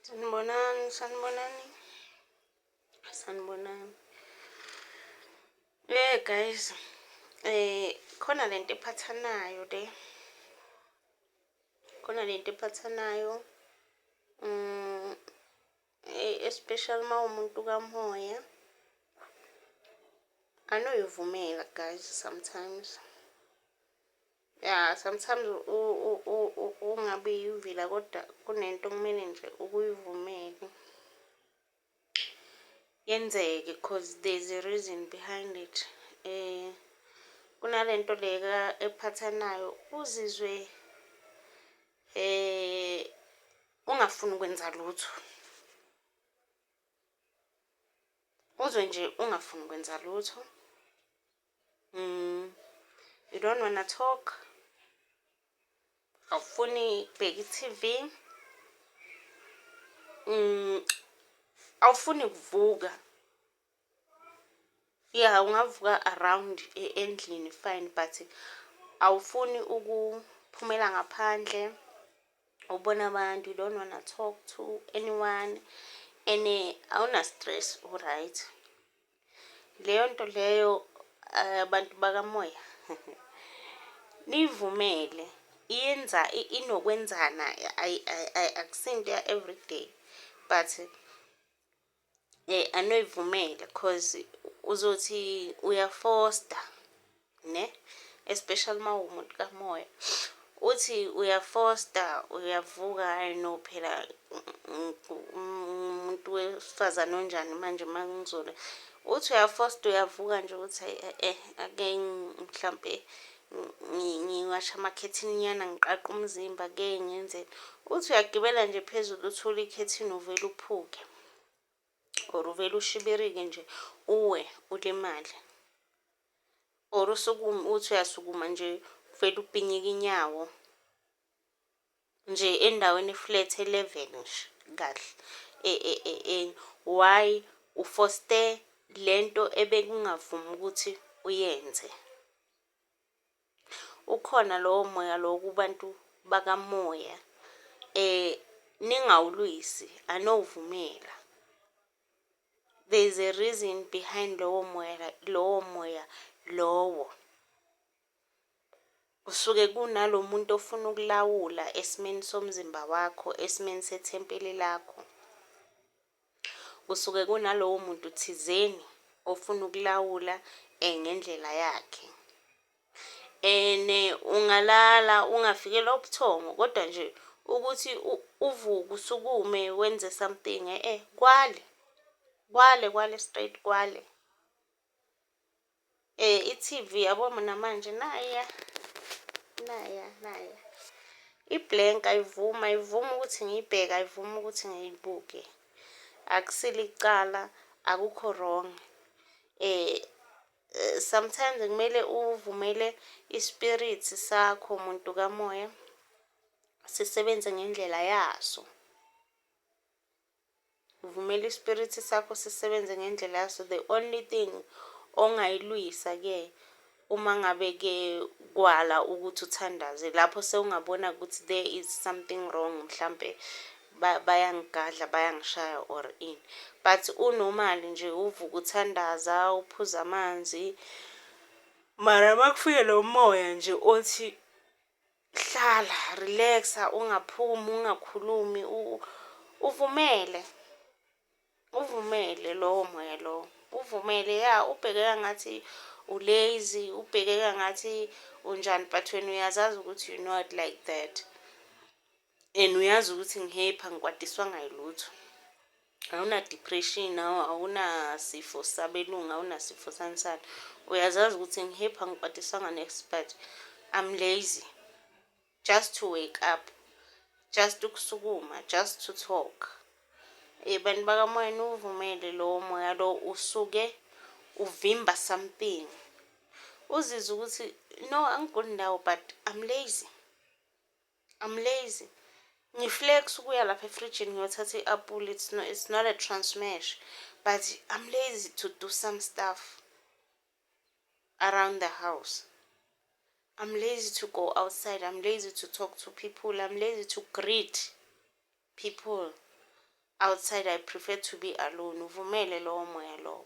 Sanibonani, sanibonani, sanibonani. Guys, khona lento ephathanayo le, khona lento ephathanayo, especially uma uwumuntu kamoya. Anoyivumela guys sometimes. Ya, sometimes ungabe uyivila kodwa kunento okumele nje ukuyivumele yenzeke, 'cause there's a reason behind it. Kunalento le ephathanayo, uzizwe ungafuni ukwenza lutho, uzwe nje ungafuni ukwenza lutho. You don't wanna talk, awufuni kubheka i-TV, awufuni kuvuka. Ya, ungavuka around endlini, fine, but awufuni ukuphumela ngaphandle ubone abantu, you don't wanna talk to anyone and awuna-stress, u-right. Leyo nto leyo, bantu bakamoya, niyivumele, iyenza inokwenzana, akusinto ya-everyday, but anoyivumela, 'cause uzothi uyafosta ne, especially uma uwumuntu kamoya. Uthi uyafosta, uyavuka, hhayi no, phela umuntu wesifazane onjani manje uma ngizole. Uthi uyafosta, uyavuka nje ukuthi ake mhlampe ngiwashe amakhethini nyana, ngiqaqe umzimba, ake ngenzeni. Uthi uyagibela nje phezulu, uthule ikhethini, uvele uphuke or uvele ushibirike nje, uwe, ulimale. Or usukume, uthi uyasukuma nje, uvele ubhinyike inyawo nje endaweni e-flat, e-level nje kahle. Why ufoste lento ebekungavumi ukuthi uyenze? Ukhona lowo moya lowo kubantu bakamoya, ningawulwisi, anowuvumela. There is a reason behind lowo moya, lowo moya lowo. Kusuke kunalo muntu ofuna ukulawula esimeni somzimba wakho, esimeni sethempeli lakho. Kusuke kunalowo muntu thizeni ofuna ukulawula ngendlela yakhe. And ungalala ungafikelwa ubuthongo, kodwa nje ukuthi uvuke, usukume, wenze something, kwale. Kwale, kwale straight, kwale. I-TV yabo namanje naya, naya, naya. I-blank ayivumi, ayivumi ukuthi ngiyibheke, ayivumi ukuthi ngiyibuke. Akusilo icala, akukho wrong. Sometimes kumele uvumele i-spirit sakho, muntu kamoya, sisebenze ngendlela yaso. Uvumele i-spirit sakho sisebenze ngendlela yaso. The only thing ongayilwisa-ke, uma ngabe-ke kwala ukuthi uthandaze, lapho sewungabona ukuthi there is something wrong, mhlampe bayangigadla, bayangishaya or ini. But u-normal nje, uvuke, uthandaza, uphuze amanzi, mara makufike lo moya nje othi hlala, relax-a, ungaphumi, ungakhulumi, uvumele, uvumele lowo moya lowo, uvumele. Ya, ubhekeka ngathi u-lazy, ubhekeka ngathi unjani, but wena uyazazi ukuthi you're not like that and uyazi ukuthi ngi-happy, angikwatiswanga yilutho. Awuna-depression, awunasifo sabelungu, awunasifo sani sani. Uyazazi ukuthi ngi-happy, angikwatiswanga niks, but I'm lazy. Just to wake up, just ukusukuma, just to talk. Bantu bakamoya, niwuvumele lowo moya lo usuke uvimba something. Uzizwe ukuthi no, angiguli ndawo, but I'm lazy. I'm lazy. Ngi-flex ukuya lapha efrijini ngiyothatha i-apple, it's not a transmash, but I'm lazy to do some stuff around the house. I'm lazy to go outside, I'm lazy to talk to people, I'm lazy to greet people. Outside I prefer to be alone. Uvumele lowo moya lowo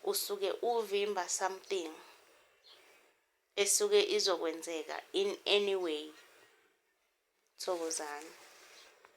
usuke uvimba something esuke izokwenzeka in any way. Thokozani.